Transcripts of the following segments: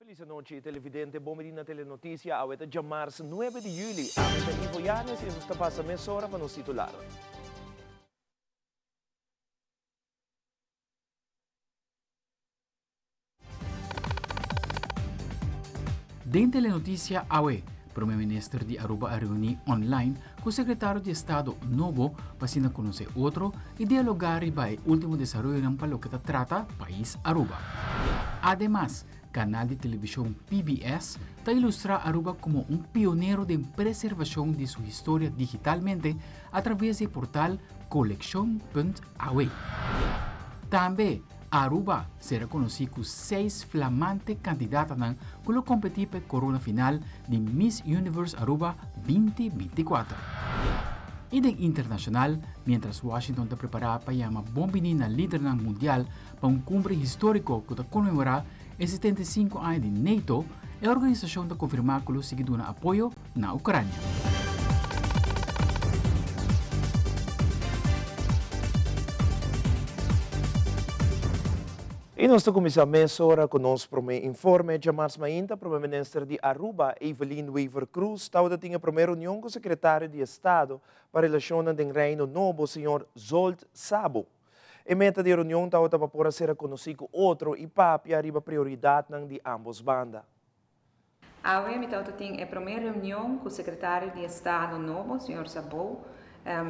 Feliz anochi, televidente. Bon bini na Telenoticia. Awe ta djamars 9 di juli. Ami ta Ivo Yanes y nos ta pasa mesora pa nos titular. Den Telenoticia awe, Prome Minister di Aruba a reuni online cu Secretario di Estado nobo pa asina conoce otro y dialoga riba e ultimo desaroyonan pa loke ta trata pais Aruba. Ademas, canal di television PBS ta ilustra Aruba como un pionero den preservacion di su historia digitalmente a traves di e portal coleccion.awe. Tambe, Aruba sera conoci cu seis flamante candidatanan cu lo competi pa e corona final di Miss Universe Aruba 2024. Y den internacional, mientras Washington ta prepara pa yama bon bini na lidernan mundial pa un cumbre historico cu ta conmemora e 75 aña di NATO, e organisacion ta confirma cu lo sigui duna apoyo na Ucrania. Y nos ta cuminsa mesora cu nos prome informe. Djamars mainta Prome Minister di Aruba, Evelyn Wever-Croes, tawata tin e prome reunion cu Secretario di Estado pa Relacionnan den Reino Nobo, señor Zsolt Szabo. E meta di e reunion tawata pa por a sera conoci cu otro y papia riba prioridadnan di ambos banda. Awe mi tabata tin e prome reunion cu Secretario di Estado nobo, señor Szabó,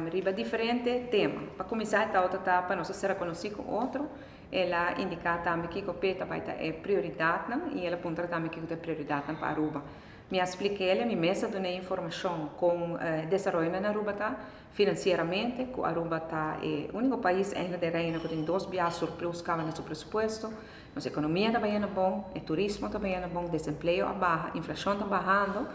riba diferente tema. Pa cuminsa e tabata ta pa nos a sera conoci cu otro. El a indica tambe kico p'e ta bay ta e prioridadnan y el a puntra tambe kico ta e prioridadnan pa Aruba. Mi a splik'el, mi mes a dun'e informacion con e desaroyonan na Aruba ta financieramente, cu Aruba ta e unico pais eigenlijk den Reino cu tin dos biaha surplus caba na su presupuesto. Nos ekonomia ta bayendo bon, e turismo ta bayendo bon, desempleo a baha, inflashon ta bahando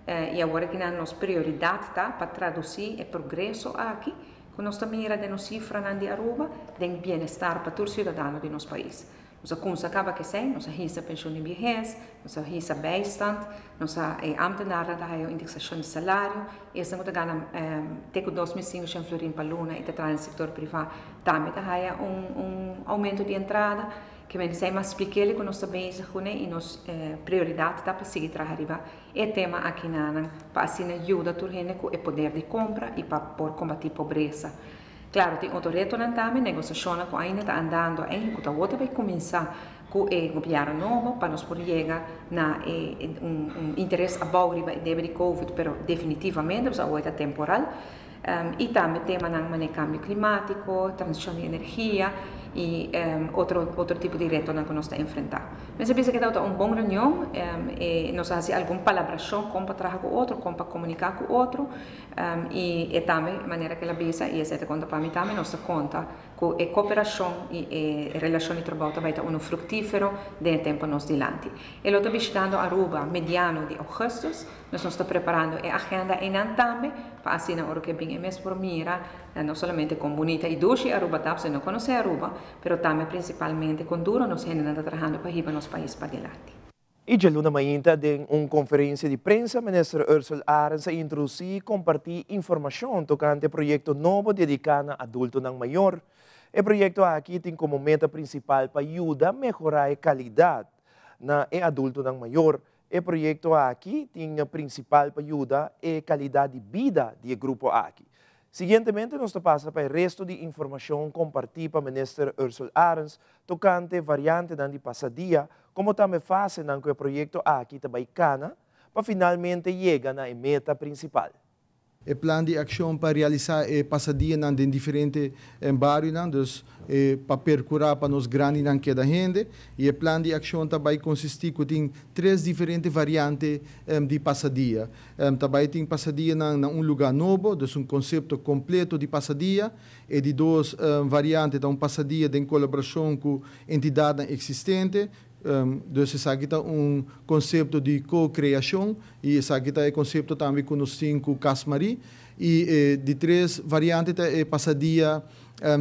i awor aki nan nos prioridat ta pa tradusí e progreso aki ku nos ta mira den nos sifranan di Aruba den bienestar pa tur siudadano di nos pais. Nos a kumsa kaba kesei, nos a hisa penshun di biehes, nos a hisa bijstand, nos a e ámtenarnan ta haya un indeksashon di salario, esnan ku ta gana te ku 2500 florin pa luna i ta traha den sektor privá tambe ta haya un un oumento di entrada. Ke men esei mas splik'el ku nos ta bezig kuné i nos prioridat ta pa sigui traha riba e tema akinanan pa asina yuda tur hende ku e poder di kompra i pa por kombatí pobresa. Klaro tin otro retonan tambe, negosiashonnan ku ainda ta andando ei ku ta wou ta bai kuminsá ku e gobièrnu nobo pa nos por yega na e un un interes abou riba e debe di covid pero definitivamente pasobra awor e ta temporal. I tambe temanan manera kambio klimátiko, transishon di energia i otro otro tipo di retonan ku nos ta enfrentá. Mester bisa ku e tabata un bon reunion, e nos a hasi algun palabrashon kon pa traha ku otro, kon pa komuniká ku otro i e tambe manera ku el a bisa i esei ta konta pa mi tambe nos ta konta ku e koperashon i e relashon di trabou ta bai ta unu fruktífero den e tempu nos dilanti. E lo ta bishitando Aruba mediano di ougùstùs. Nos nos ta preparando e agenda einan tambe pa asina ora ku e bin e mes por mira no solamente kon bunita i dushi Aruba ta, pasobra e no konosé Aruba, pero tambe prinsipalmente kon duro nos hendenan ta trahando pa hiba nos pais padilanti. I djaluna mainta den un konferensia di prensa Minister Ursell Arends a introdusí i kompartí informashon tokante e proyekto nobo dediká na adultonan mayor. E proyekto aki tin komo meta prinsipal pa yuda mehorá e kalidat na e adultonan mayor. E proyekto aki tin prinsipal pa yuda e kalidat di bida di e grupo aki. Siguientemente nos ta pasa pa e resto di informashon kompartí pa Minister Ursell Arends tokante variantenan di pasadia komo tambe fasenan ku e proyekto aki ta bai kana pa finalmente yega na e meta prinsipal. E plan di akshon pa realisá e pasadianan den diferente barionan, dus pa perkurá pa nos grandinan keda hende. I e plan di akshon ta bai konsistí ku tin tres diferente variante di pasadia. Ta bai tin pasadianan na un lugá nobo, dus un konsepto kompleto di pasadia. E di dos variante ta un pasadia den kolaborashon ku entidatnan eksistente, Dus esaki ta un konsepto di ko-kreashon i esaki ta e konsepto tambe ku nos tin ku Cas Marie. I e di tres variante ta e pasadia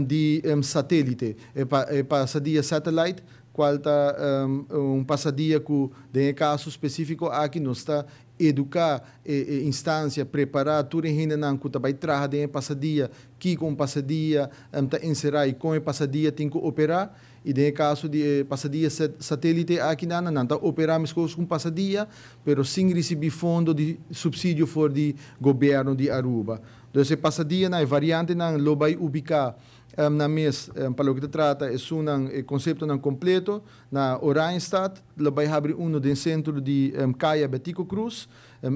di satelite, e pasadia satellite. Cual ta un pasadia cu den e caso specifico aki nos ta educa e instancia, prepara tur e hendenan cu ta bay traha den e pasadia, kico un pasadia ta encera y con e pasadia tin cu opera. Y den e caso di e pasadia satelite aki nan, nan ta opera mescos cu un pasadia, pero sin ricibi fondo di subsidio for di gobierno di Aruba. Dus e pasadianan, e variantenan lo bay ubica nan mes pa loke ta trata esunnan e conceptonan completo. Na Oranjestad lo bay habri uno den centro di Caya Betico Croes,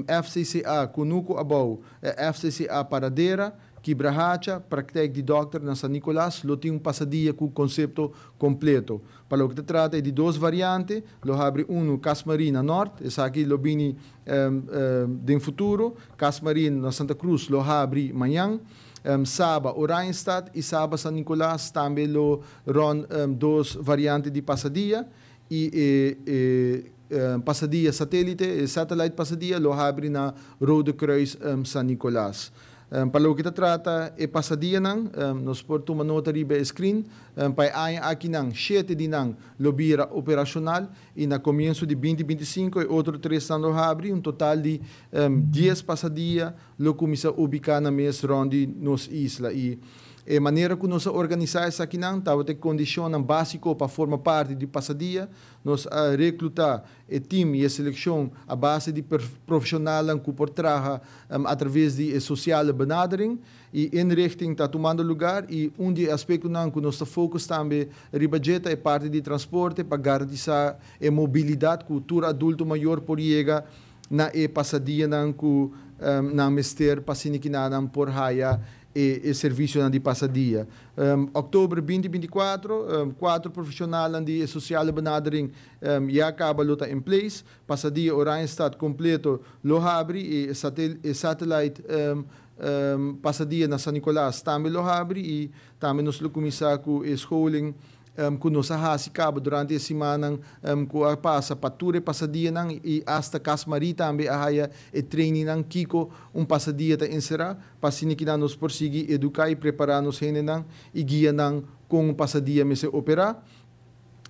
FCCA Cunucu Abou, FCCA Paradera, Kibrahacha, Praktijk di Dokter na San Nicolas lo tin un pasadia cu concepto completo. Pa loke ta trata e di dos variante, lo habri uno Cas Marie na Nort, esaki lo bini den futuro, Cas Marie na Santa Cruz lo habri mañan, Saba Oranjestad y Saba San Nicolas tambe lo rond dos variante di pasadia y e pasadia satelite, e satellite pasadia lo habri na Rode Kruis San Nicolas. Pa loke ta trata e pasadianan, nos por tuma nota riba e screen, pa e aña akinan shete di nan lo bira operacional y na comienso di 2025 e otro tresnan lo habri, un total di 10 pasadia lo cuminsa ubica nan mes rond di nos isla. Y e manera cu nos a organisa esakinan tabata e condicionnan basico pa forma parti di pasadia. Nos a recluta e team y e seleccion a base di profesionalnan cu por traha a traves di e sociale benadering y inrichting ta tumando lugar y un di e aspectonan cu nos ta focus tambe riba dje ta e parti di transporte pa garantisa e mobilidad cu tur adulto mayor por yega na e pasadianan cu nan mester pa asina kinanan por haya e servicionan di pasadia. October 2024, cuatro profesionalnan di e sociale benadering ya caba lo ta in place. Pasadia Oranjestad completo lo habri y e satellite pasadia na San Nicolas tambe lo habri y tambe nos lo cuminsa cu e scholing cu nos a haci caba durante e simannan cu a pasa pa tur e pasadianan y hasta Cas Marie tambe a haya e trainingnan kico un pasadia ta encera pa asina kinan nos por sigui educa y prepara nos hendenan y guia nan con un pasadia mester opera.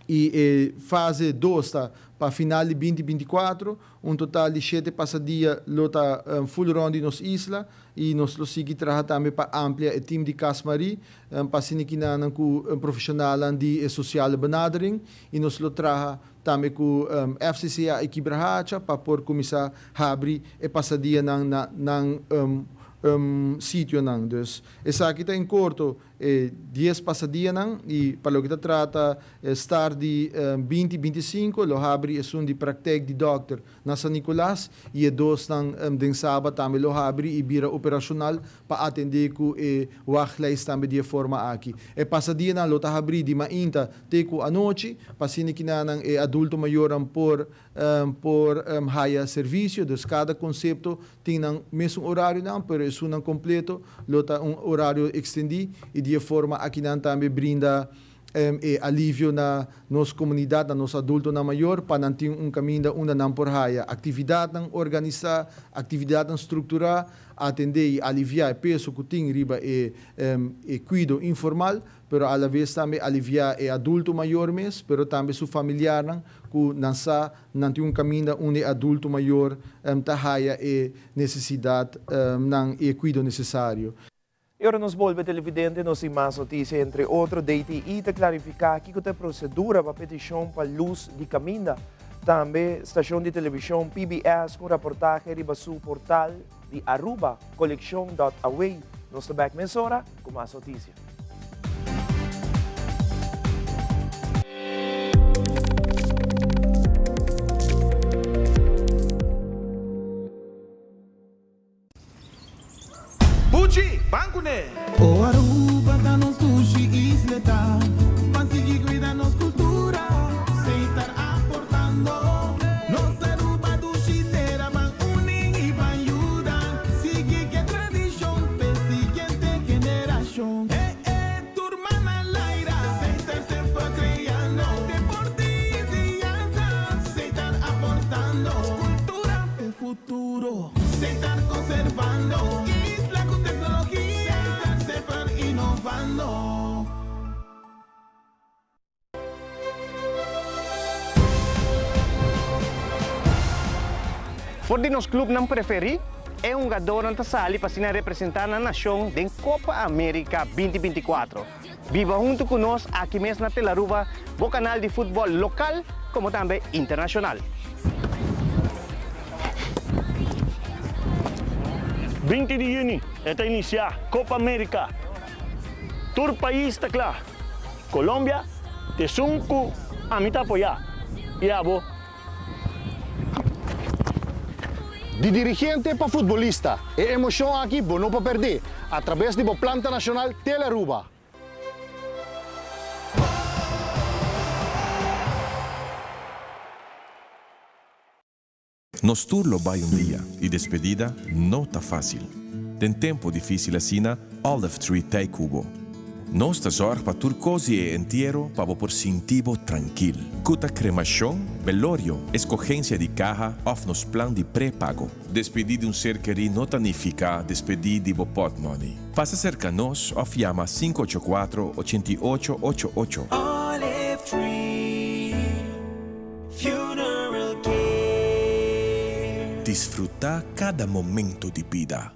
Y e fase dos ta pa final di 2024, un total di shete pasadia lo ta full rond di nos isla y nos lo sigui traha tambe pa amplia e team di Cas Marie pa asina kinanan cu profesionalnan di e sociale benadering y nos lo traha tambe cu FCCA y Kibrahacha pa por cuminsa habri e pasadianan na nan sitionan. Dus esaki ta en corto e 10 pasadianan y pa loke ta trata start di 2025 lo habri esun di praktijk di dokter na San Nicolas y e dosnan den Saba tambe lo habri y bira operacional pa atende cu e wachtlijst tambe di e forma aki. E pasadianan lo ta habri di mainta te cu anochi pa asina kinanan e adulto mayornan por haya servicio. Dus cada concepto tin nan mesun horarionan, pero esunnan completo lo ta un horario extendi y di e forma akinan tambe brinda e alivio na nos comunidad, na nos adultonan mayor, pa nan tin un caminda unda nan por haya actividadnan organisa, actividadnan structura, atende y alivia e peso cu tin riba e cuido informal, pero a la vez tambe alivia e adulto mayor mes, pero tambe su familiarnan cu nan sa nan tin un caminda unda e adulto mayor ta haya e necesidad nan e cuido necesario. Y ora nos bolbe, televidente, nos tin mas noticia, entre otro, DTI ta clarifica kico ta e procedura pa peticion pa luz di caminda. Tambe, stacion di television PBS cu reportahe riba su portal di Aruba, coleccion.away. Nos ta back mesora cu mas noticia. Buchi, ban cune! O Aruba ta nos dushi isla, pa sigui cuida nos cultura, estar aportando. Nos Aruba dushi tera, ban uni y ban yuda, sigui cu e tradicion, pa siguiente generacion. Hey. For di nos clubnan preferi, e hungadornan ta sali pa asina representa nan nacion den Copa America 2024. Biba hunto cu nos aki mes na Telaruba, bo canal di futbol local como tambe internacional. 20 di juni e ta inicia Copa America. Tur pais ta cla. Colombia ta esun cu ami ta apoya y abo? Di dirigente pa futbolista, e emocion aki bo no por perde, a traves di bo planta nacional Telearuba. Nos tur lo bai un dia y despedida no ta facil. Den tempo dificil asina, Olive Tree t'ey cu bo. Nos ta zorg pa tur cos di e entiero pa bo por sinti bo trankil. Cu ta cremacion, velorio, escogencia di caha of nos plan di pre-pago. Despedi di un ser keri no ta nifica despedi di bo portmoney. Pasa cerca nos of yama 584 88 88. Olive Tree Funeral Care. Disfruta cada momento di bida.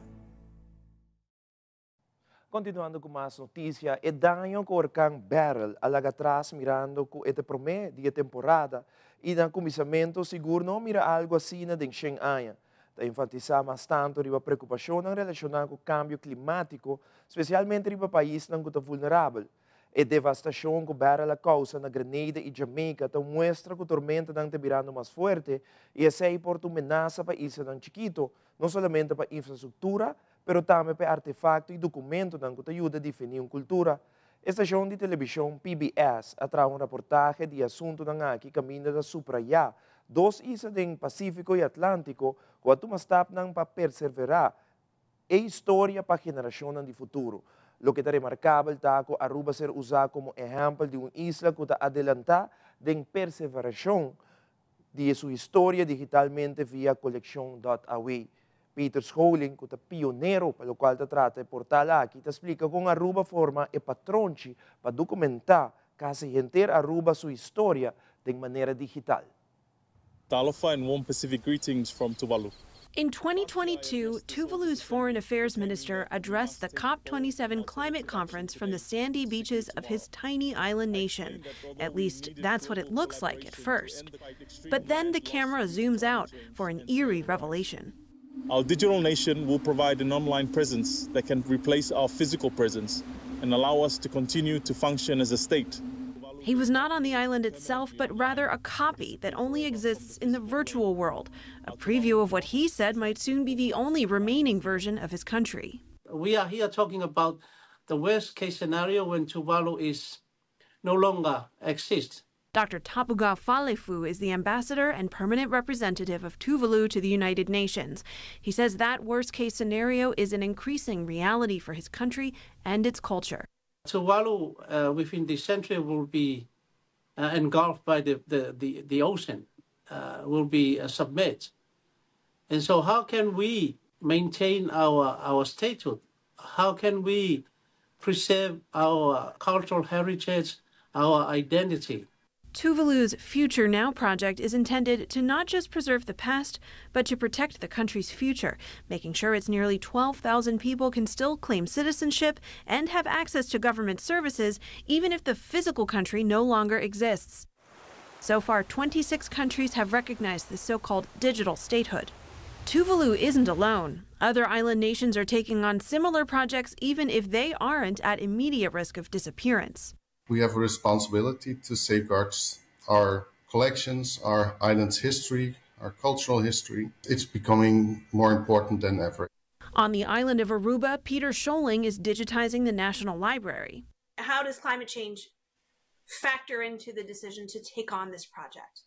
Continuando cu mas noticia, e daño cu orkan Beryl a laga atras mirando cu e ta prome di e temporada y na cuminsamento sigur no mira algo asina den shen aña. Ta enfatisa mas tanto riba preocupacionnan relaciona cu cambio climatico, specialmente riba paisnan cu ta vulnerabel. E devastacion cu Beryl a causa na Grenada y Jamaica ta un muestra cu tormentanan ta birando mas fuerte y esey por ta un menasa pa islanan chikito, no solamente pa infrastructura, pero tambe pa e artefacto y documentonan cu ta yuda defini un cultura. E stacion di television PBS a traha un raportahe di e asuntonan aki caminda ta subraya dos isla den Pacifico y Atlantico cu a tuma stapnan pa perservera e historia pa generacionnan di futuro. Loke ta remarcabel ta cu Aruba a ser usa como ehempel di un isla cu ta adelanta den perseveracion di su historia digitalmente via coleccion dot awe. Peter Scholing, cu ta pionero pa locual ta trata e portal aki, ta splica con Aruba forma e patronchi pa documenta casi henter Aruba su historia den manera digital. Talofa and warm Pacific greetings from Tuvalu. In 2022, Tuvalu's foreign affairs minister addressed the COP27 climate conference from the sandy beaches of his tiny island nation. At least, that's what it looks like at first. But then the camera zooms out for an eerie revelation. Our digital nation will provide an online presence that can replace our physical presence and allow us to continue to function as a state. He was not on the island itself, but rather a copy that only exists in the virtual world, a preview of what he said might soon be the only remaining version of his country. We are here talking about the worst case scenario when Tuvalu is no longer exists. Dr. Tapuga Falefu is the ambassador and permanent representative of Tuvalu to the United Nations. He says that worst-case scenario is an increasing reality for his country and its culture. Tuvalu, within this century, will be engulfed by the ocean, will be submerged. And so how can we maintain our statehood? How can we preserve our cultural heritage, our identity? Tuvalu's Future Now project is intended to not just preserve the past, but to protect the country's future, making sure its nearly 12,000 people can still claim citizenship and have access to government services, even if the physical country no longer exists. So far, 26 countries have recognized the so-called digital statehood. Tuvalu isn't alone. Other island nations are taking on similar projects, even if they aren't at immediate risk of disappearance. We have a responsibility to safeguard our collections, our island's history, our cultural history. It's becoming more important than ever. On the island of Aruba, Peter Scholing is digitizing the National Library. How does climate change factor into the decision to take on this project?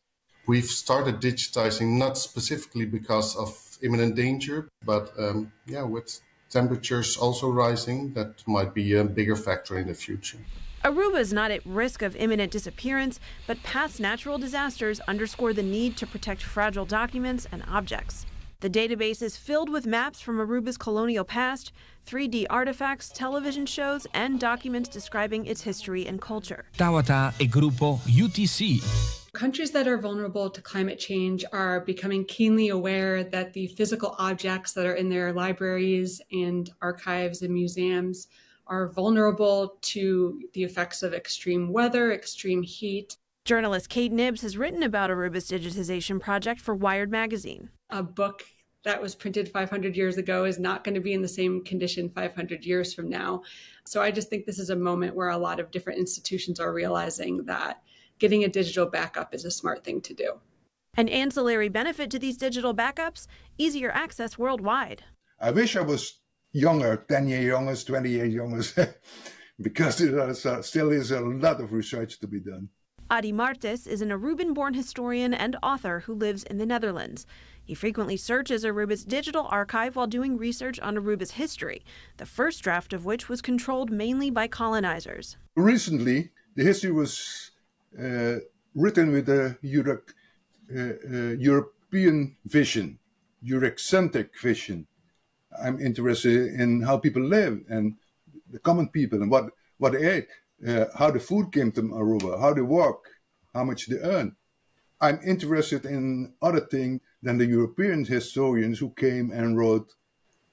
We've started digitizing not specifically because of imminent danger, but with temperatures also rising, that might be a bigger factor in the future. Aruba is not at risk of imminent disappearance, but past natural disasters underscore the need to protect fragile documents and objects. The database is filled with maps from Aruba's colonial past, 3D artifacts, television shows, and documents describing its history and culture. Tabata e grupo UTC. Countries that are vulnerable to climate change are becoming keenly aware that the physical objects that are in their libraries and archives and museums are vulnerable to the effects of extreme weather, extreme heat. Journalist Kate Knibbs has written about Aruba's digitization project for Wired magazine. A book that was printed 500 years ago is not going to be in the same condition 500 years from now. So I just think this is a moment where a lot of different institutions are realizing that getting a digital backup is a smart thing to do. An ancillary benefit to these digital backups, easier access worldwide. I wish I was younger, 10 years younger, 20 years younger, because there still is a lot of research to be done. Adi Martis is an Aruban-born historian and author who lives in the Netherlands. He frequently searches Aruba's digital archive while doing research on Aruba's history, the first draft of which was controlled mainly by colonizers. Recently, the history was written with a European vision, Eurocentric vision. I'm interested in how people live and the common people and what they ate, how the food came to Aruba, how they work, how much they earn. I'm interested in other things than the European historians who came and wrote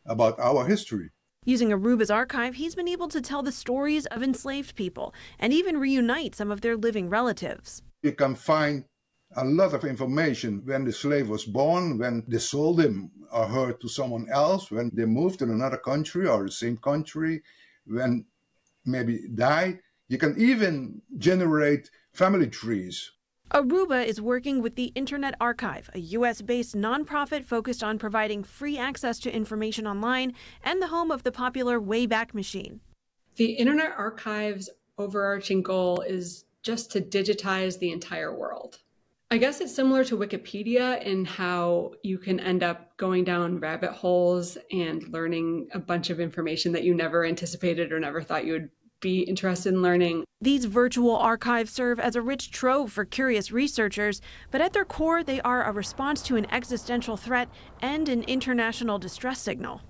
about our history. Using Aruba's archive, he's been able to tell the stories of enslaved people and even reunite some of their living relatives. You can find a lot of information when the slave was born, when they sold him or her to someone else, when they moved to another country or the same country, when maybe died. You can even generate family trees. Aruba is working with the Internet Archive, a U.S.-based nonprofit focused on providing free access to information online and the home of the popular Wayback Machine. The Internet Archive's overarching goal is just to digitize the entire world. I guess it's similar to Wikipedia in how you can end up going down rabbit holes and learning a bunch of information that you never anticipated or never thought you would be interested in learning. These virtual archives serve as a rich trove for curious researchers, but at their core, they are a response to an existential threat and an international distress signal.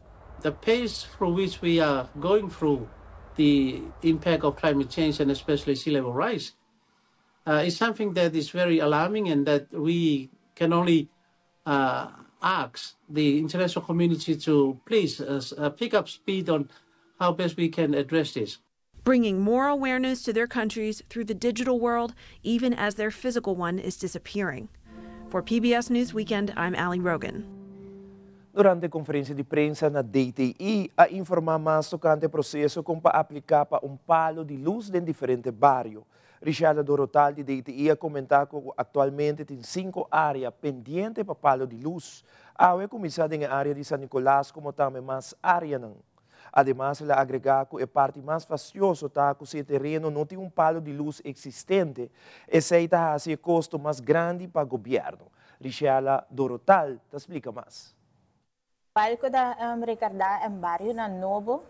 The pace through which we are going through the impact of climate change and especially sea level rise is something that is very alarming, and that we can only ask the international community to please pick up speed on how best we can address this. Bringing more awareness to their countries through the digital world, even as their physical one is disappearing. For PBS News Weekend, I'm Ali Rogan. Durante konferensia di prensa na DTI, a informá mas tokante e proseso kon pa apliká pa un palu di lus den diferente bario. Richard Dorotal di DTI a komentá ku aktualmente tin sinku área pendiente pa palu di lus. Awe a kuminsá den e área di San Nicolas komo tambe mas áreanan. Ademas el a agregá ku e parti mas fastioso ta ku si e tereno no tin un palu di lus eksistente, esei ta hasi e kosto mas grandi pa gobièrnu. Richella Dorotal ta splika mas. Palco ta rekardá en barionan nobo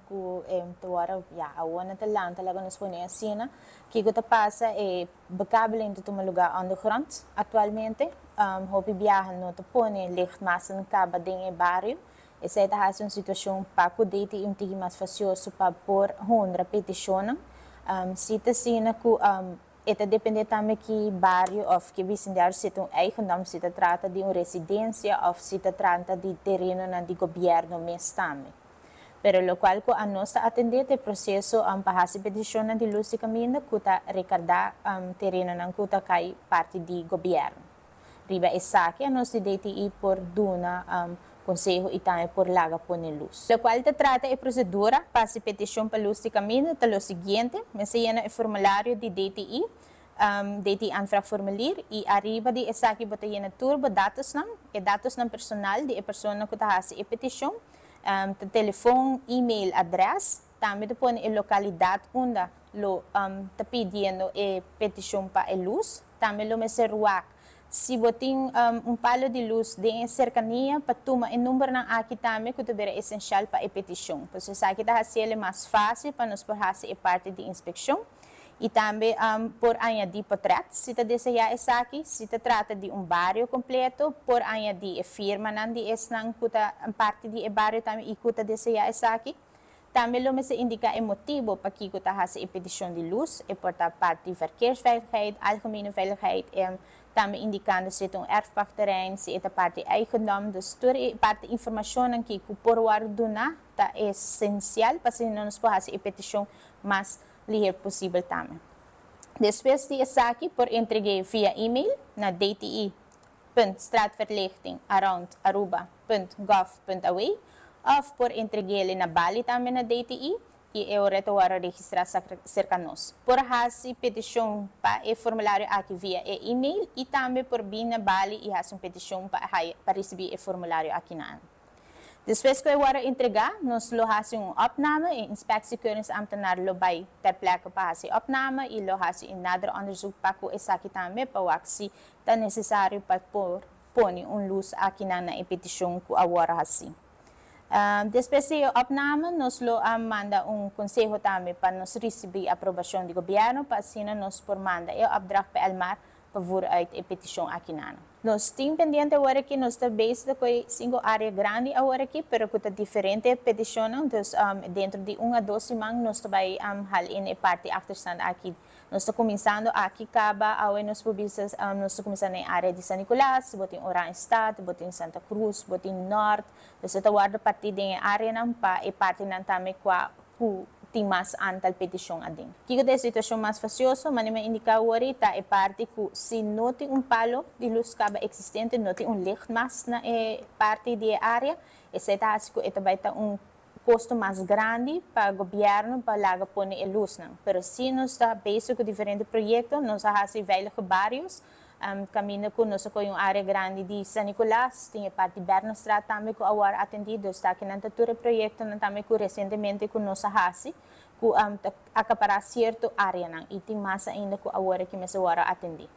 ku ta wòrdu ya awor nan ta lanta laga nos pone asina. Kiko ta pasa e bekabeling ta tuma lugá ondergrond aktualmente. Hopi biaha no ta pone lichtmasten kaba den e bario. Esei ta hasi un situashon pa ku deti un tiki mas fasioso pa por honra petishonnan. Si ta asina ku e ta depende tambe ki bario òf ki bisindario, si ta un eigendom, si ta trata di un residensia òf si ta trata di terenonan di gobièrnu mes tambe. Pero lokual ku anos ta atendé ta e proseso pa hasi petishonnan di lus di kaminda ku ta rekardá terenonan ku ta kai parti di gobièrnu. Riba esaki anos di DTI por duna konseho i tambe por laga pone lus. Lokual ta trata e prosedura pa hasi petishon pa lus di kaminda ta lo siguiente, mester yena e formulario di DTI, DTI aanvraagformulier, i ariba di esaki bo ta yena tur bo datosnan, e datosnan personal di e persona ku ta hasi e petishon, ta telefon, email, adrès, tambe ta pone e lokalidat unda lo ta pidiendo e petishon pa e lus. Tambe lo mester wak si bo tin un palo di lus den e serkania pa tuma e numbernan aki tambe ku ta bira esenshal pa e petishon. Pasobra esaki ta hasiel e mas fásil pa nos por hasi e parti di inspekshon i tambe por añadí potrèt si ta deseá esaki. Si ta trata di un bario kompleto por añadí e firmanan di esnan ku ta parti di e bario tambe i ku ta deseá esaki. Tambe lo mester indiká e motibu pakiko ta hasi e petishon di lus, e por ta parti verkeersveiligheid, algemene veiligheid, tambe indikando si e ta un erfpachtterrein, si e ta parti eigendom. Dus tur e parti informashonnan ki ku por wòrdu duná ta esensial pa asina nos por hasi e petishon mas liher posibel tambe. Despues di esaki por entreg'é via email na dti punt straatverlichting around aruba punt gov punt aw òf por entreg'é na bali tambe na DTI i e ora ta wòrdu registrá serka nos. Por hasi petishon pa e formulario aki via e email i tambe por bin na bali i hasi un petishon pa haya pa risibí e formulario aki na. Despues ku e wòrdu entregá, nos lo hasi un opname, e inspectiekeuringsambtenaar lo bai ter plekke pa hasi e opname i lo hasi un nader onderzoek pa ku esaki tambe pa wak si ta nesesario pa por pone un lus akinan na e petishon ku a wòrdu hasi. Despues di e opname nos lo a manda un konseho tambe pa nos risibí aprobashon di gobièrnu pa asina nos por manda e opdracht pa Elmar pa voer uit e petishon akinan. Nos tin pendiente awor aki, nos ta bezig ku e sinku área grandi awor aki, pero ku ta diferente petishonnan, dus dentro di un a dos siman nos ta bai hal in e parti achterstand aki. Nos ta kuminsando aki kaba, awe nos por bisa nos ta kuminsá na e área di San Nicolas, bo tin Oranjestad, bo tin Santa Cruz, bo tin Nort, dus e ta wòrdu partí den e áreanan pa e partinan tambe kua ku tin mas antal petishon aden. Kiko ta e situashon mas fasioso? Manera mi a indiká awor ta e parti ku si no tin un palo di lus kaba eksistente, no tin un lichtmast na e parti di e área, esei ta hasi ku e ta bai ta un kosto mas grandi pa gobièrnu pa laga pone e lusnan. Pero si nos ta bezig ku diferente proyekto, nos a hasi Veilige Barrios, Kaminda ku nos a kohe un área grandi di San Nicolas, tin e parti Bernastraat tambe ku awor atendí, dus ta kinan ta tur e proyektonan tambe ku resientemente ku nos a hasi ku ta akapará sierto áreanan i tin mas ainda ku awor aki mester wòrdu atendí.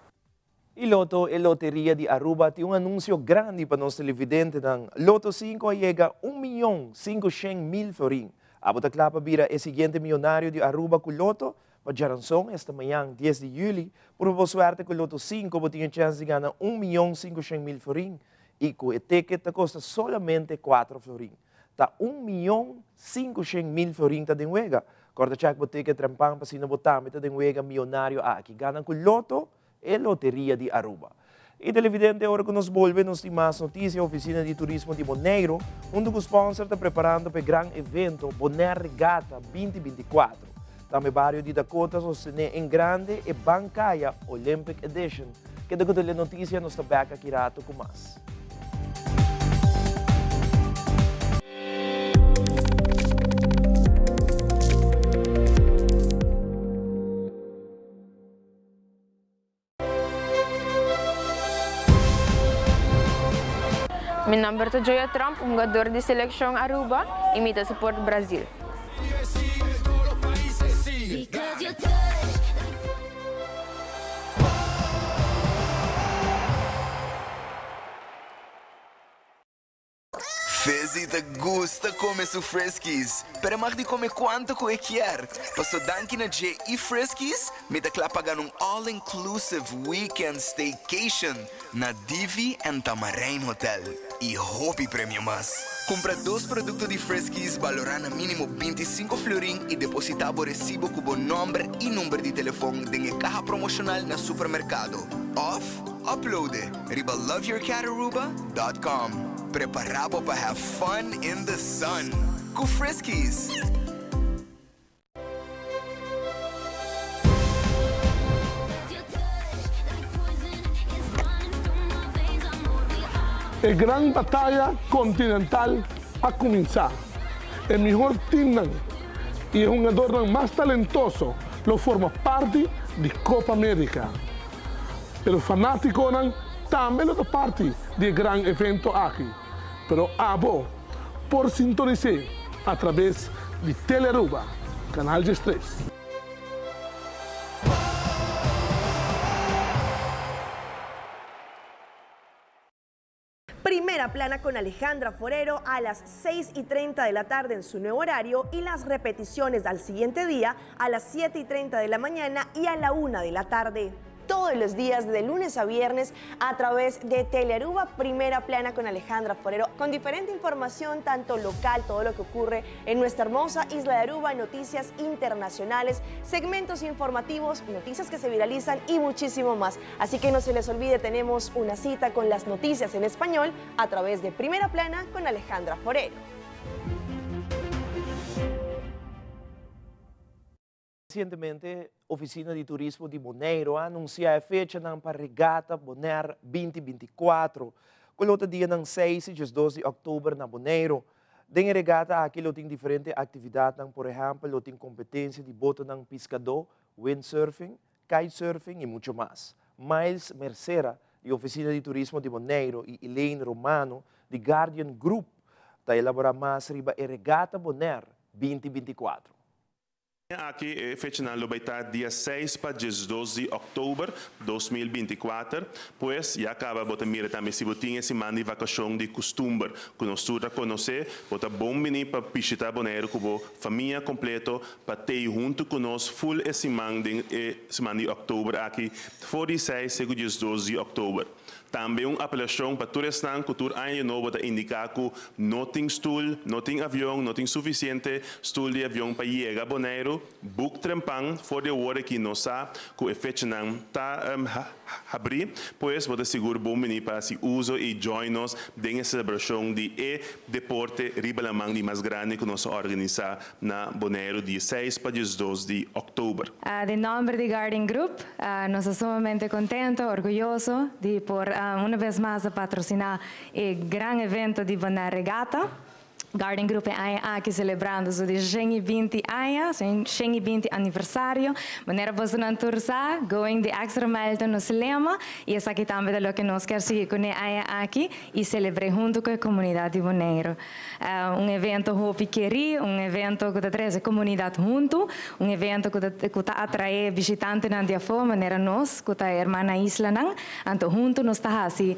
Y Lotto, e loteria di Aruba, tin un anuncio grandi pa nos televidentenan. Lotto 5 a yega un miyon 500.000 florin. Abo ta cla pa bira e siguiente miyonario di Aruba cu Lotto? Pa djaranson, esta mañan dies di juli, purba bo suerte ku Lotto sinku bo tin e chèns di gana un miyon 500.000 florin i ku e ticket ta kosta solamente kuater florin. Ta un miyon 500.000 florin ta den wega. Kòrda chèk bo ticket trempan pa asina bo tambe ta den wega miyonario aki. Gana ku Lotto, e loteria di Aruba. Y televidente, ora cu nos bolbe nos tin mas noticia. Oficina di Turismo di Boneiro, hunto cu sponsor, ta preparando pa e gran evento Bonaire Regatta 2024. Tambe bario di Dakota sostene en grande e Bancaya Olympic Edition. Keda cu Telenoticia, nos ta bek aki rato cu mas. Mi nomber ta Joya Tromp, hungador di seleccion Aruba y mi ta support Brazil. Fizzy ta gusta come su Friskies, pero e mag di come cuanto cu e kier. Paso danki na dje y Friskies, mi ta cla pa gana un all inclusive weekend staycation na Divi and Tamarijn Hotel y hopi premio mas. Cumpra dos producto di Friskies balora na minimo 25 florin y deposita bo recibo cu bo nomber y number di telefon den e caha promocional na supermercado of upload e riba loveyourcataruba.com. Prepara bo pa have fun in the sun cu Friskies! E gran bataya continental a cuminsa. E mihor teamnan y e hungadornan mas talentoso lo forma parti di Copa America. Pero fanátikonan tambe lo ta parti di e gran evento aki. Pero abo por sintonis'é atrabes di Telearuba, Canal 13. Primera Plana con Alejandra Forero a las 6:30 de la tarde en su nuevo horario y las repeticiones al siguiente día a las 7:30 de la mañana y a la 1 de la tarde. todos los días de lunes a viernes a través de Telearuba Primera Plana con Alejandra Forero, con diferente información, tanto local, todo lo que ocurre en nuestra hermosa isla de Aruba, noticias internacionales, segmentos informativos, noticias que se viralizan y muchísimo más. Así que no se les olvide, tenemos una cita con las noticias en español a través de Primera Plana con Alejandra Forero. Resientemente Ofisina di Turismo di Boneiru a anunsiá e fechanan pa Regata Bonaire 2024, ku lo ta dianan seis i diesdos di òktober na Boneiru. Den e regata aki lo tin diferente aktividatnan, por ehèmpel lo tin kompetensia di botonan piskadó, windsurfing, kitesurfing i mucho mas. Miles Mercera di Ofisina di Turismo di Boneiru i Elaine Romano di Guardian Group ta elaborá mas riba e Regata Bonaire 2024. Aki e fechanan lo bay ta dia seis pa 12 di october 2024. Pues ya caba bo ta mira tambe si bo tin e siman di vacacion di custumber cu nos tur ta conoce, bo ta bon bini pa bishita Boneiru cu bo famia completo pa tey hunto cu nos full e siman den e siman di october aki for di seis te cu 12 di october. Tambe un apelashon pa tur esnan ku tur aña di nobo ta indiká ku no tin stul, no tin avion, no tin sufisiente stul di avion pa yega Boneiru, buk trempan for di awor aki no sa ku e fechanan ta habrí, pues bo ta sigur bon bini pa hasi uso i join nos den e selebrashon di e deporte riba laman di mas grandi ku nos a organisá na Boneiru di seis pa 12 di òktober. Den nòmber di Guardian Group, nos ta sumamente contento, orguyoso di por una bes mas a patrociná e gran evento di Bonaire Regatta. Guardian Group e aña aki celebrando su di 120 aña, su 120 aniversario. Manera bosonan tur sa, Going the Extra Mile ta nos lema y esaki tambe ta loke nos kier sigui cune aña aki y celebr'é hunto cu e comunidad di Boneiru. Un evento hopi kerí, un evento ku ta trese komunidat huntu, un evento ku ta ku ta atraé bishitantenan di afó manera nos ku ta e hermana islanan. Anto huntu nos ta hasi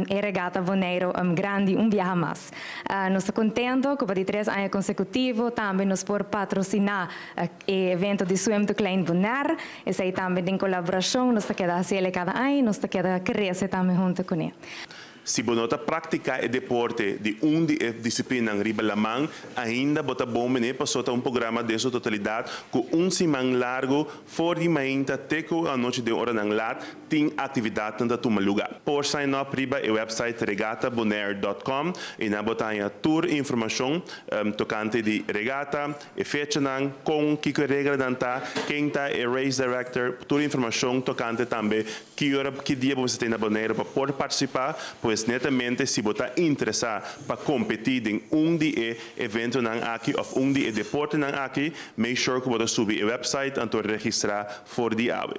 e Regata Boneiru grandi un biaha mas. Nos ta kontento ku pa di tres aña konsekutivo tambe nos por patrosiná e evento di Swim to Klein Bonaire. Esei tambe den kolaborashon nos ta keda hasi el kada aña i nos ta keda krese tambe huntu kuné. Si bo no ta praktiká e deporte di un di e disiplinanan riba laman, ainda bo ta bon bini paso ta un programa den su totalidat ku un siman largu for di mainta te ku anochi den oranan lat tin aktividatnan ta tuma lugá. Por sign up riba e website regatabonaire dot com i nan bo ta haña tur informashon tokante di regata, E fechanan, kon, kiko e reglanan ta, ken ta e race director, tur informashon tokante tambe ki ora, ki dia bo mester ta na Boneiru pa por partisipá. Pues netamente si bo ta interesá pa kompetí den un di e eventonan aki òf un di e deportenan aki, make sure ku bo ta subi e website anto registrá for di awe.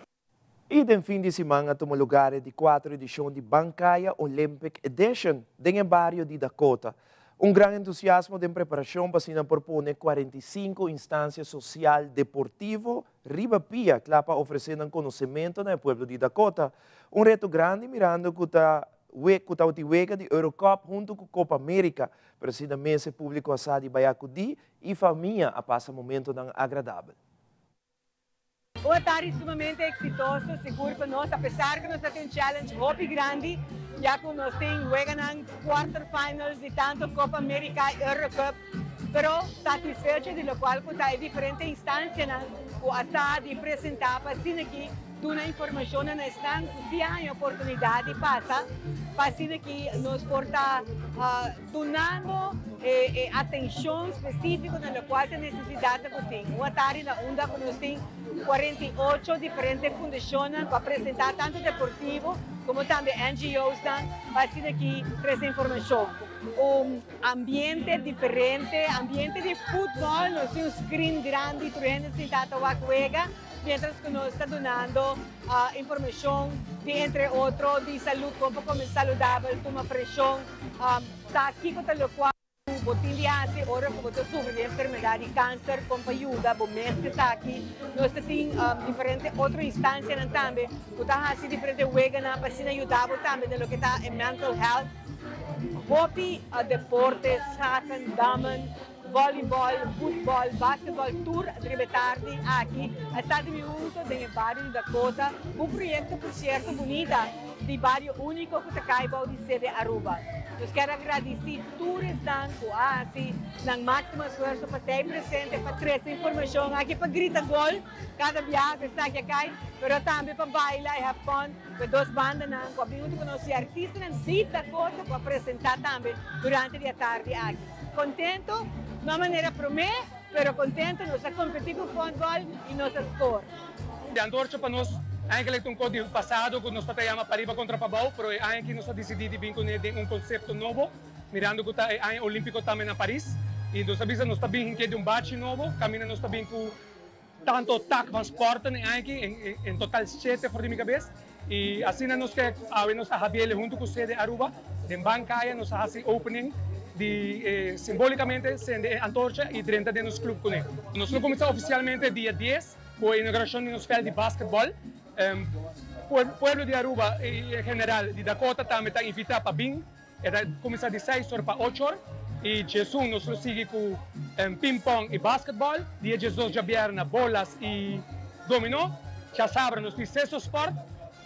I den fin di siman a tuma lugar e di kuater edishon di Bancaya Olympic Edition den e bario di Dakota. Un gran entusiasmo den preparashon pa asina por pone 45 instansia sosial deportivo riba pia kla pa ofresé nan konosementu na e pueblo di Dakota. Un reto grandi mirando ku ta ku tabatin wega di Eurocup huntu ku Copa America, pero asina mes e públiko a sa di bai akudí i famia a pasa momentonan agradabel. Un atari sumamente exitoso, sigur pa nos, apesar cu nos a tin un challenge hopi grandi, ya cu nos tin weganan quarter finals di tanto Copa America y Euro Cup, pero satisfecho di locual cu ta e diferente instancianan cu a sa di presenta pa asina aki duna informacionnan na esnan cu si a haña oportunidad di pasa, pa asina aki nos por ta Dunando e atencion specifico na locual ta necesidadnan cu tin. Un atari na unda cu nos tin 48 diferente fundacionnan cu a presenta tanto deportivo como tambe NGOsnan pa asina aki trece informacion. Un ambiente diferente, ambiente di futbol, nos tin un screen grandi tur hende sinta ta wak wega. Mientras cu nos ta dunando informacion di entre otro di salud, con pa come saludabel, tuma presion, sa kico ta locual cu bo tin di haci ora cu bo ta sufri di enfermedad di cancer, con pa yuda bo mes cu esaki. Nos ta tin diferente otro instancianan tambe cu ta haci diferente weganan pa asina yuda bo tambe den loke ta e mental health. Hopi deporte, schaken, dammen. Volleyball, futbol, basketball tur riba e tardi aki a sa di mi hunto den e bario di Dakota, un proyecto por cierto bunita di bario unico cu ta cay bou di sede Aruba. Nos kier a gradici tur esnan cu a haci nan maximo esfuerzo pa ta presente, pa trece informacion aki, pa grita gol cada biaha cu esaki a cay, pero tambe pa baila y have fun cu e dos bandanan cu a bin hunto cu nos y artistanan di Dakota cu a presenta tambe durante di e tardi aki. Contento, no manera prome, pero contento, nos a competi cu futbol y nos a score. E antorcha pa nos eigenlijk ta un cos di pasado cu nos ta yama pariba contra pabao, pero e aña aki nos a dicidi di bin cune den un concepto nobo, mirando cu ta e aña olimpico tambe na Paris, y nos a bisa nos ta bin hinke di un bachi nobo, caminda nos ta bin cu Tanto tak van sporten e aña aki, en total shete for di mi kabes. I asina nos ke awe nos a habiele huntu ku sede Aruba. Den Bankaya nos a hasi opening di simbolikamente sende e antorcha i drenta den nos club kuné. Nos lo kuminsá ofisialmente dia dies ku e inaugurashon di nos vèlt di basketbòl. Pueblo di Aruba i en general di Dakota tambe ta invitá pa bin. E ta kuminsá di seis or pa ocho or i djesun nos lo sigui ku ping-pong i basketball. Dia djesdos djabièrnè bolas i dominó. Djasabra nos tin seso sport.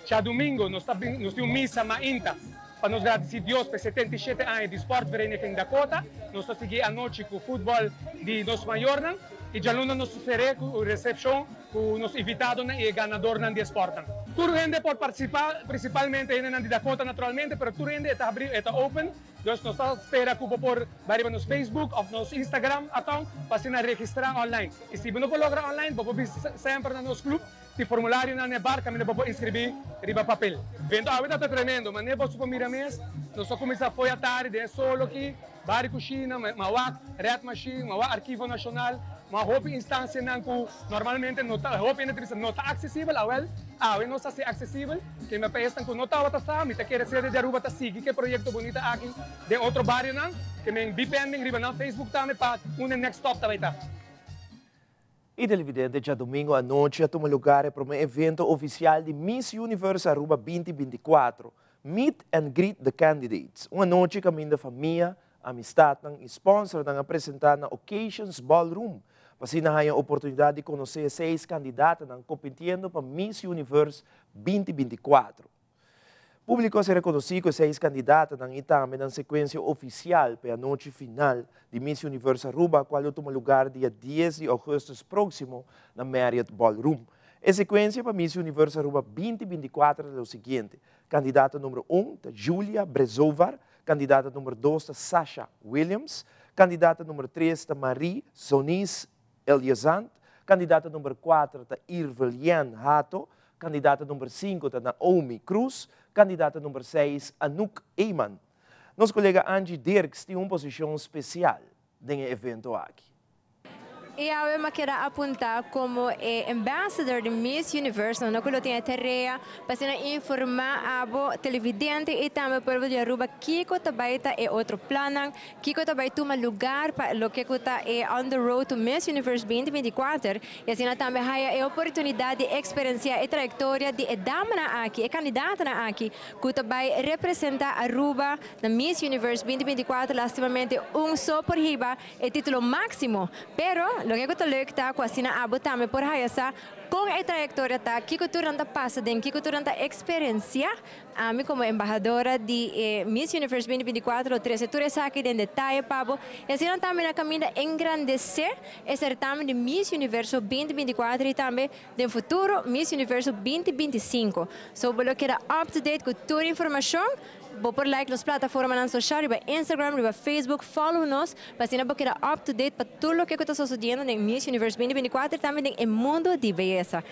Djadumingu nos ta bin nos tin un misa mainta pa nos gradisí Dios pa e 77 aña di Sportvereniging Dakota. Nos ta sigui anochi ku futbòl di nos mayornan i djaluna nos ta ser'é ku resepshon ku nos invitadonan i e ganadornan di e sportnan. Tur hende por partisipá, prinsipalmente hendenan di Dakota naturalmente, pero tur hende e ta habrí, e ta open. Dus nos ta spera ku bo por bai riba nos Facebook òf nos Instagram account pa asina registrá online. I si bo no por logra online, bo por bin semper na nos club, tin formularionan na e bar kaminda bo por inskribí riba papel. Bento awe ta ta tremendo, manera boso por mira mes, nos a kuminsá fo'i atari den e solo aki. Bari kushina, ma wak Red Machine, ma wak Archivo Nacional, ma hopi instancianan cu normalmente no ta, hopi hende ta bisa no ta accesibel, awel awe nos haci accesibel, kende pa esnan cu no tabata sa, mi ta kere sede di Aruba ta sigui cu e proyecto bunita aki den otro barionan, ke men bi pending riba nan Facebook tambe pa unda e next stop ta bay ta. Y televidente djadomingo anochi a tuma lugar e prome evento oficial di Miss Universe Aruba 2024, Meet and Greet the Candidates, un anochi caminda famia, amistadnan y sponsornan a presenta na Occasions Ballroom pa asina haya oportunidad di conoce e seis candidatanan compitiendo pa Miss Universe 2024. Públiko a ser rekonosí ku e seis kandidatonan i tambe nan sekuensia ofisial pa e anochi final di Miss Universe Aruba kual lo tuma lugar dia dies di ougùstùs próksimo na Marriott Ballroom. E sekuensia pa Miss Universe Aruba 2024 ta lo siguiente, Kandidato numero un ta Julia Brezovar, kandidato numero dos ta Sasha Williams, kandidato numero tres ta Marie Zonis Eliazant, kandidato number kuater ta Irvelien Hato, kandidato number sinku ta Naomi Cruz, kandidato number seis Anouk Eman. Nos kolega Angie Dirks tin un posishon spesial den e evento aki. I awe m'a keda apuntá komo e ambassador di Miss Universe, no ku lo tin e tarea pa asina informá abo televidente i tambe pueblo di Aruba kiko ta bai ta e otro plannan Kiko ta bai tuma lugar pa loke ku ta e On the Road to Miss Universe 2024 i asina tambe haya e oportunidat di eksperensiá e trayektoria di e damanan aki, e kandidatonan aki ku ta bai representá Aruba na Miss Universe 2024. Lastimamente un so por hiba e titulo máksimo, pero loke ku ta leuk ta ku asina abo tambe por haya sa kon e trayektoria ta, kiko tur nan ta pasa den, kiko tur nan ta eksperensiá. Ami komo embahadora di e Miss Universe 2024 lo trese tur esaki den detaye pa bo i asina tambe na kaminda engrandesé e sertamen di Miss Universo 2024 i tambe den futuro Miss Universo 2025. So bo lo keda up to date ku tur informashon. Bo por like nos plataformanan soshal riba Instagram, riba Facebook, follow nos pa asina bo keda up to date pa tur loke ku ta sosodiendo den Miss Universe 2024 i tambe den e mundo di beyesa.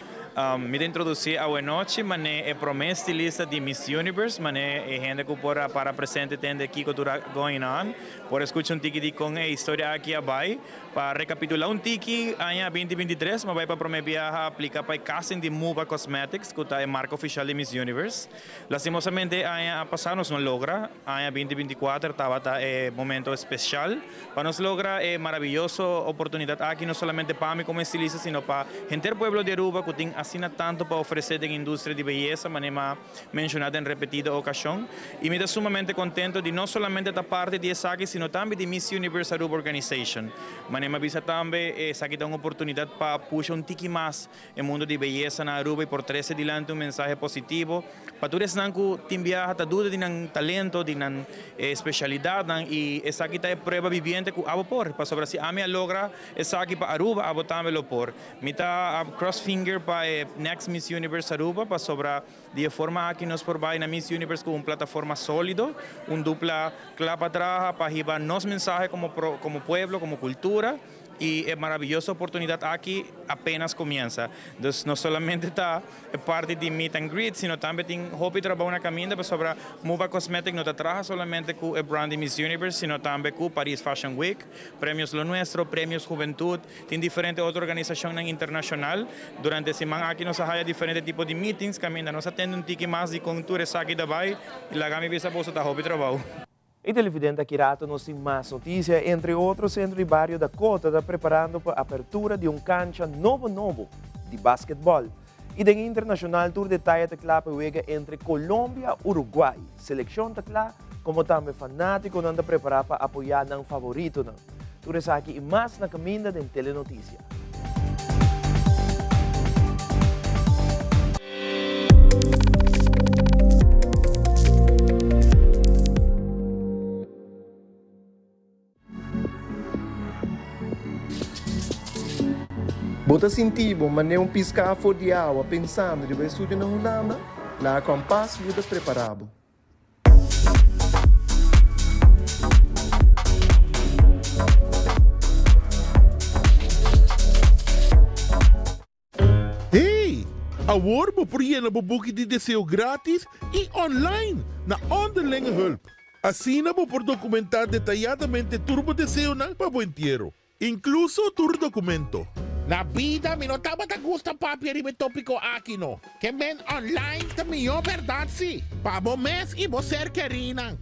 Mi ta introdusí awenochi mané e promé stilista di Miss Universe, mané e hende ku por a para presente tende kiko tur a going on, por a skucha un tiki di kon e historia aki a bai. Pa rekapitulá un tiki, aña 2023 mi a bai pa promé biaha aplika pa e casting di Muba Cosmetics ku ta e marka ofishal di Miss Universe. Lastimosamente e aña a pasá nos no logra, aña 2024 tabata e momento espeshal Pa nos logra e maraviyoso oportunidad aki no solamente pa mi como estilista sino pa henter pueblo di Aruba cu tin asina tanto pa ofrece den industria di beyesa, manera mi a menciona den repetido ocasion. Y mi ta sumamente contento di no solamente ta parti di esaki, sino tambe di Miss Universe Aruba Organization. Manera mi a bisa tambe, esaki ta un oportunidad pa pusha un tiki mas e mundo di beyesa na Aruba y por trece dilanti un mensahe positivo pa tur esnan cu tin biaha ta duda di nan talento, di nan specialidadnan y esaki ta e prueba viviente cu abo por, pasobra si ami a logra esaki pa Aruba, abo tambe lo por. Mi ta cross finger pa e next Miss Universe Aruba pasobra di e forma aki nos por bay na Miss Universe cu un plataforma solido, un dupla cla pa traha pa hiba nos mensahe como como pueblo, como cultura. Y e maravilloso oportunidad aki apenas comienza. Dus no solamente ta e parti di meet and greet, sino tambe tin hopi trabou na caminda pasobra Muba Cosmetic no ta traha solamente cu e brand di Miss Universe, sino tambe cu Paris Fashion Week, Premios Lo Nuestro, Premios Juventud, tin diferente otro organisacionnan internacional. Durante e siman aki nos a haya diferente tipo di meetings caminda nos a tende un tiki mas di con tur esaki ta bay y laga mi bisa boso ta hopi trabou. E televidente aki rato nos tin mas noticia, entre otro Centro di Bario Dakota ta preparando pa apertura di un cancha nobo nobo di basketball. Y den internacional tur detaye ta cla pa e wega entre Colombia Uruguay. Seleccion ta cla como tambe fanaticonan ta prepara pa apoya nan favoritonan. Tur esaki y mas na caminda den Telenoticia. Bo ta sinti bo manera un piská for di awa pensando riba e studio na Hulanda? Laga Kompas yuda prepará bo. Hey! Awor bo por yena bo buki di deseo gratis y online na Onderlinge Hulp. Asina bo por documenta detayadamente tur bo deseonan pa bo entiero. Inkluso tur dokumento. Na bida mi no tabata gusta papia riba e topiko aki no. Ke men online ta mihó bèrdat si, pa bo mes i bo ser kerínan.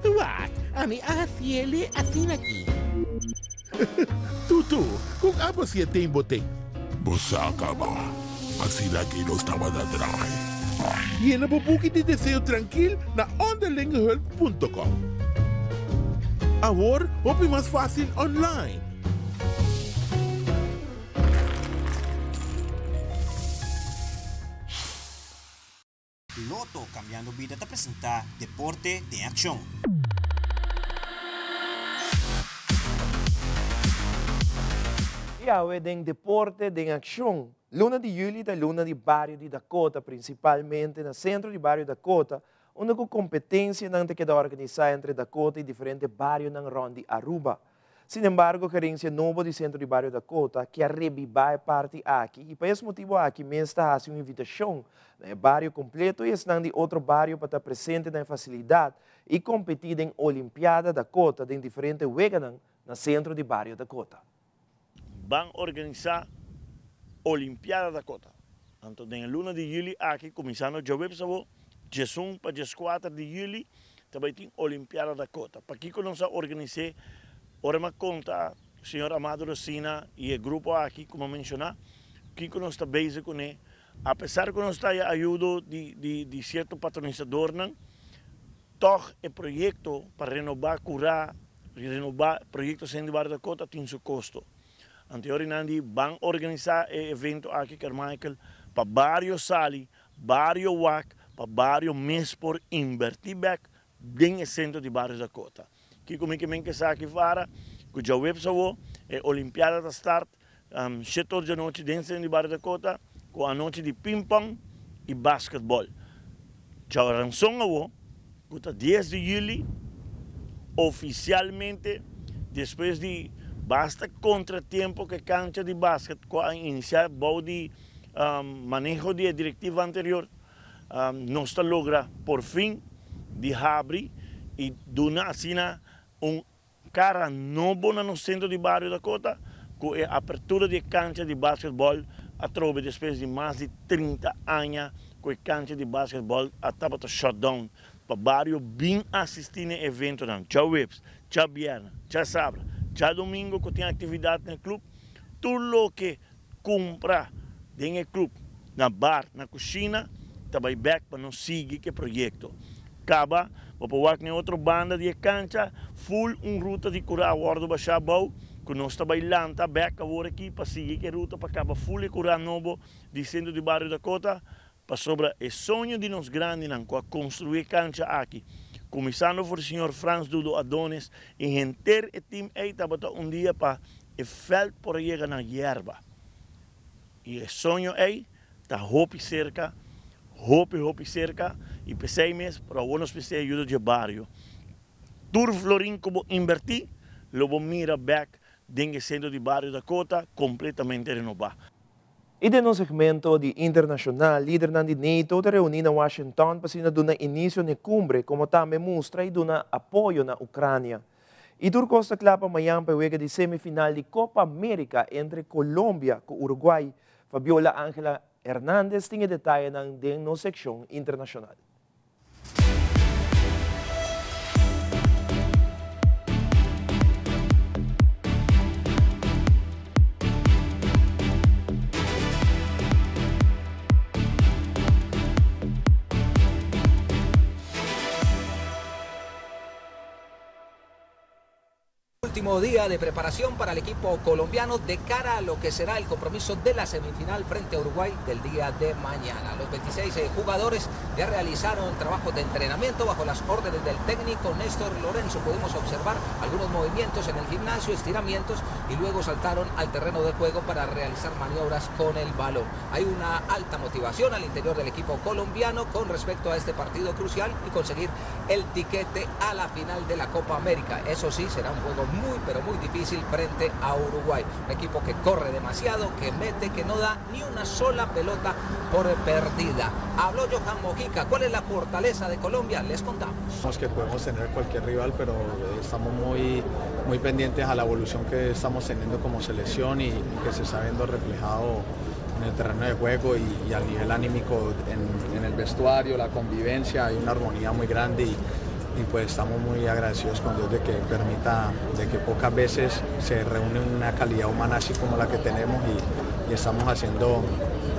Wak, ami a hasiele asina aki. Tutu, kon abo si e ten bo ten? Bo sa kaba, asina aki nos tabata draai. Yena bo buki di deseo trankil na onderlingehulp punto com. Awor hopi mas fácil online. Lotto Cambiando Bida ta presenta Deporte den Accion. Y awe den Deporte den Accion. Luna di juli ta luna di bario di Dakota, principalmente na centro di bario Dakota, unda cu competencianan ta keda organisa entre Dakota y diferente barionan rond di Aruba. Sin embargo, gerencia nobo di Centro di Bario Dakota kier rebiba e parti aki y pa es motibo aki mes ta haci un invitacion na e bario completo y esnan di otro bario pa ta presente na e facilidad y competi den Olimpiada Dakota den diferente weganan na Centro di Bario Dakota. Ban organisá Olimpiada Dakota. Anto den e luna di yüli aki, kuminsando djaweps awor, djesun pa djeskuater di yüli, ta bai tin Olimpiada Dakota. Pakiko nos a organis'é? Ora mi a konta señor Amado Rosina i e grupo aki ku mi a menshoná, kiko nos ta bezig kuné, apesar ku nos ta haya ayudo di di sierto patronisadornan, Tòg e proyekto pa renobá kurá, renobá proyekto Centro di Bario Dakota tin su kosto. Anteorinan di ban organisá e evento aki Carmichael pa bario sali, bario wak, pa bario mes por inbertí bèk den e Centro di Bario Dakota. Kiko mi ke men ke esaki fara? Ku djaweps awo e Olimpiada ta start shete or djanochi den Centro di Bario Dakota ku anochi di ping-pong i basketball. Djaranson awo, ku ta dies di yüli, ofisialmente despues di basta kontratiempo ku e kancha di basket ku a inisiá bou di maneho di e direktiva anterior, nos ta logra por fin di habri i duna asina un Cara nobo na nos centro di bario Dakota cu e apertura di e cancha di basketball atrobe despues di mas di 30 aña cu e cancha di basketball a tabata shut down pa bario bin asisti na e eventonan djaweps, djabierna, djasabra, djadomingo cu tin actividad na e club. Tur loke cumpra den e club. na bar, na kushina, ta bai bèk pa nos sigui ku e proyekto. Kaba, bo por wak na e otro banda di e kancha, ful un ruta di kurá a wòrdu bashá abou, ku nos ta bai lanta bèk awor aki pa sigui ku e ruta pa kaba ful e kurá nobo di Sentro di Bario Dakota, pasobra e soño di nos grandinan ku a konstruí e kancha aki, kuminsando for di señor Frans Dudo Adonis i henter e tim ei tabata un dia pa e vèlt por a yega na yerba. I e soño ei ta hopi serka, hopi hopi serka, i p'esei mes por awor nos mester ayuda dje bario. Tur florin ku bo inbertí lo bo mira bèk den e sentro di bario Dakota kompletamente renobá. I den nos segmento di internashonal, lidernan di NATO ta reuní na Washington pa asina duna inisio n'e kumbre komo tambe mustra i duna apoyo na Ukrania. I tur kos ta kla pa mañan pa e wega di semifinal di Copa America entre Colombia ku Uruguay. Fabiola Angela Hernandez tin e detayenan den nos sekshon internashonal. Último día de preparación para el equipo colombiano de cara a lo que será el compromiso de la semifinal frente a Uruguay del día de mañana. Los 26 eh, jugadores ya realizaron trabajo de entrenamiento bajo las órdenes del técnico Néstor Lorenzo. Pudimos observar algunos movimientos en el gimnasio, estiramientos y luego saltaron al terreno de juego para realizar maniobras con el balón. Hay una alta motivación al interior del equipo colombiano con respecto a este partido crucial y conseguir el tiquete a la final de la Copa América. Eso sí, será un juego muy, pero muy difícil frente a Uruguay. Un equipo que corre demasiado, que mete, que no da ni una sola pelota por perdida. Habló Johan Mojica. ¿Cuál es la fortaleza de Colombia? Les contamos. Que podemos tener cualquier rival, pero estamos muy, muy pendientes a la evolución que estamos teniendo como selección y que se está viendo reflejado en el terreno de juego y, al nivel anímico en, el vestuario, la convivencia, hay una armonía muy grande y, pues estamos muy agradecidos con Dios de que permita, de que pocas veces se reúne una calidad humana así como la que tenemos y, estamos haciendo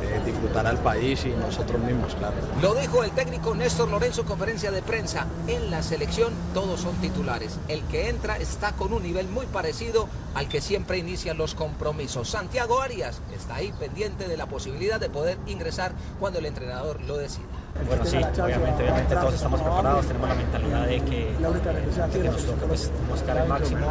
eh, disfrutar al país y nosotros mismos, claro. Lo dijo el técnico Néstor Lorenzo en conferencia de prensa. En la selección todos son titulares. El que entra está con un nivel muy parecido al que siempre inicia los compromisos. Santiago Arias está ahí pendiente de la posibilidad de poder ingresar cuando el entrenador lo decida. Bueno, sí, obviamente, obviamente todos estamos preparados, tenemos la mentalidad de que, de que nos toca pues, buscar el máximo,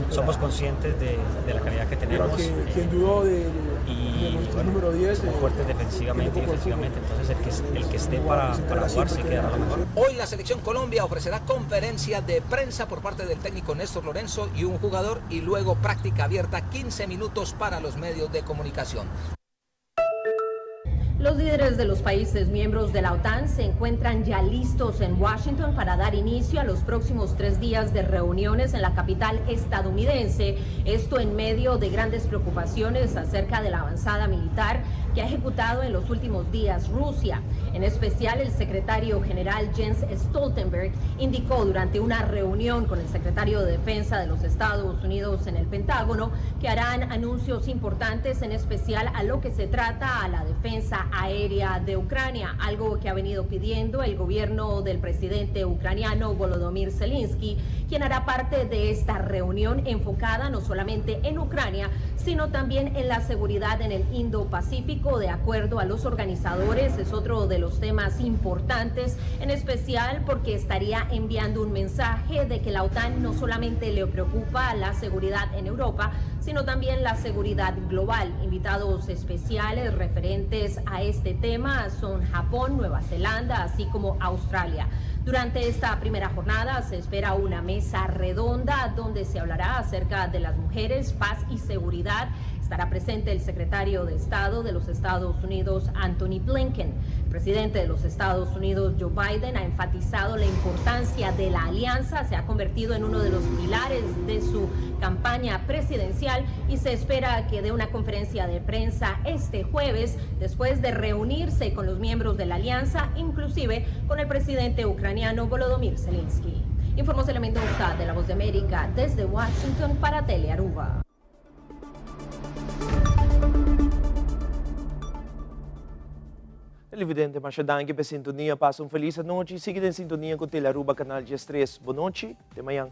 somos conscientes de, de la calidad que tenemos eh, y bueno, somos fuertes defensivamente y ofensivamente, entonces el que, el que esté para, para jugar se quedará lo mejor. Hoy la selección Colombia ofrecerá conferencia de prensa por parte del técnico Néstor Lorenzo y un jugador y luego práctica abierta 15 minutos para los medios de comunicación. Los líderes de los países miembros de la OTAN se encuentran ya listos en Washington para dar inicio a los próximos tres días de reuniones en la capital estadounidense. Esto en medio de grandes preocupaciones acerca de la avanzada militar que ha ejecutado en los últimos días Rusia. En especial, el secretario general Jens Stoltenberg indicó durante una reunión con el secretario de Defensa de los Estados Unidos en el Pentágono que harán anuncios importantes, en especial a lo que se trata a la defensa aérea de Ucrania, algo que ha venido pidiendo el gobierno del presidente ucraniano Volodymyr Zelensky, quien hará parte de esta reunión enfocada no solamente en Ucrania, sino también en la seguridad en el Indo-Pacífico. De acuerdo a los organizadores, es otro de los temas importantes, en especial porque estaría enviando un mensaje de que la OTAN no solamente le preocupa la seguridad en Europa, sino también la seguridad global. Invitados especiales referentes a este tema son Japón, Nueva Zelanda, así como Australia. Durante esta primera jornada se espera una mesa redonda donde se hablará acerca de las mujeres, paz y seguridad. Estará presente el secretario de Estado de los Estados Unidos, Anthony Blinken. El presidente de los Estados Unidos, Joe Biden, ha enfatizado la importancia de la alianza. Se ha convertido en uno de los pilares de su campaña presidencial y se espera que dé una conferencia de prensa este jueves después de reunirse con los miembros de la alianza, inclusive con el presidente ucraniano Volodymyr Zelensky. Informó Celia Mendoza de La Voz de América desde Washington para Telearuba. Televidente, masha danki pa sintonia. Pasa un feliz anochi. Sigui den sintonia cu Telearuba Canal 13. Bon nochi, te mañan.